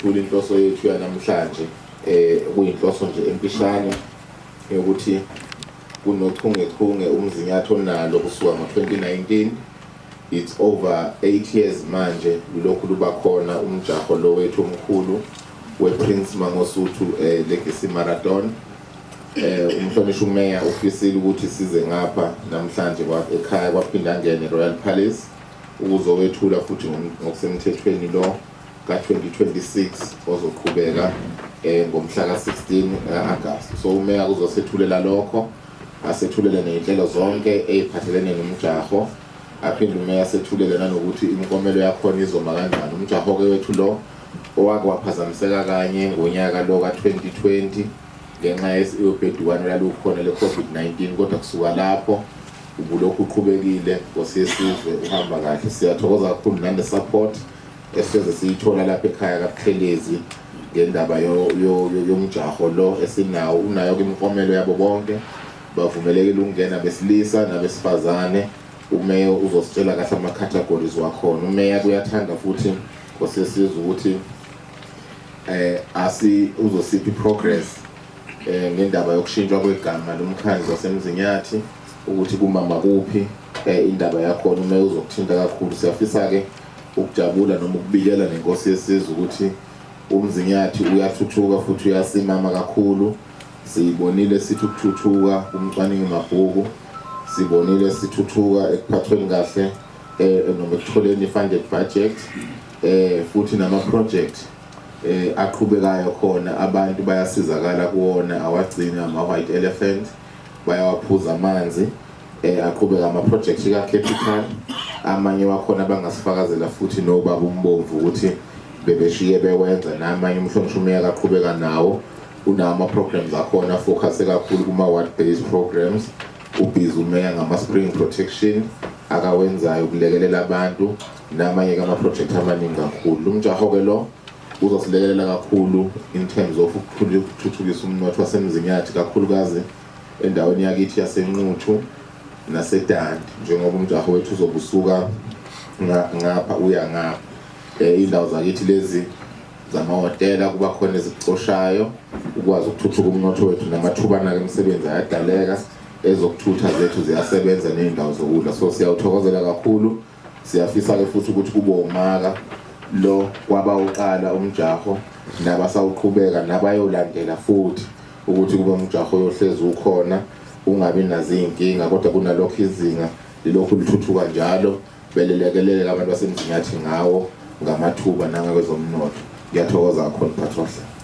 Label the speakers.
Speaker 1: Thula inhloso yethu yanamhlanje kuyinhloso nje emfishane yokuthi kunochungechunge uMzinyathi onalo kusuka ngo-2019. It's over 8 years manje lulokhu luba khona umjaho lo wethu omkhulu we-Prince Mangosuthu Legacy Marathon. Umhlonishwa umeya ufisile ukuthi size ngapha namhlanje ekhaya kwaPhindangene Royal Palace ukuzowethula futhi ngokusemthethweni lo ka-2026 ozoqhubeka ngomhla ka-16 ka-August. So umeya kuzosethulela lokho, asethulele nezinhlelo zonke eziphathelene nomjaho, aphinde umeya asethulele nanokuthi imiklomelo yakhona izoma kanjani. Umjaho ke wethu lo owake waphazamiseka kanye ngonyaka lo ka-2020 ngenxa yobhedukwane olalukhona le-COVID-19, kodwa kusuka lapho ubulokhu uqhubekile, Nkosi yesizwe, uhamba kahle. Siyathokoza kakhulu nane-support esihleze siyithola lapha ekhaya kaButhelezi ngendaba yomjaho lo esinawo. Unayo imiklomelo yabo bonke, bavumelekile ukungena besilisa nabesifazane. Umeya uzositshela kahle ama-categories wakhona. Umeya kuyathanda futhi, Nkosi yesizwe, ukuthi asi uzosipha i-progress ngendaba yokushintshwa kwegama lomkhandlu waseMzinyathi, ukuthi kumama kuphi indaba yakhona. Umeya uzokuthinta kakhulu. Siyafisa ke ukujabula noma ukubikela nenkosi yesizwe ukuthi uMzinyathi uyathuthuka futhi uyasimama kakhulu. Siyibonile sithi ukuthuthuka kumcwaningi mabhuku, sibonile sithuthuka ekuphathweni kahle noma ekutholeni i-funded budget, futhi nama project aqhubekayo khona, abantu bayasizakala kuwona, awagcini ama white elephant, bayawaphuza amanzi. Aqhubeka ama project ka capital, amanye wakhona bangasifakazela futhi nobaba uMbomvu ukuthi bebeshiye bewenza, namanye umhlonishwa umeya akaqhubeka nawo. Unawo ama programs akhona, focus kakhulu kuma ward based programs. Ubhizi umeya ngama spring protection akawenzayo ukulekelela abantu, namanye ama project amaningi kakhulu. Umjaho ke lo uzosilekelela kakhulu in terms of ukuthuthukisa umnotho waseMzinyathi, kakhulukazi endaweni yakithi yaseNquthu naseDandi, njengoba umjaho wethu uzobusuka ngapha uya ngapha. Indawo zakithi lezi zamahhotela kuba khona ezikucoshayo ukwazi ukuthuthuka umnotho wethu, namathuba nake emisebenzi ayadaleka, ezokuthutha zethu ziyasebenza, ney'ndawo zokudla. So siyawuthokozela kakhulu. Siyafisa-ke futhi ukuthi kube umaka lo kwabawuqala umjaho nabasawuqhubeka nabayolandela futhi, ukuthi kube umjaho oyohlezi ukhona, ungabi nazo iy'nkinga, kodwa kunalokho izinga lilokhu lithuthuka njalo, belelekeleleka abantu baseMzinyathi ngawo ngamathuba nangakwezomnotho. Ngiyathokoza kakhulu, mphathi wahlelo.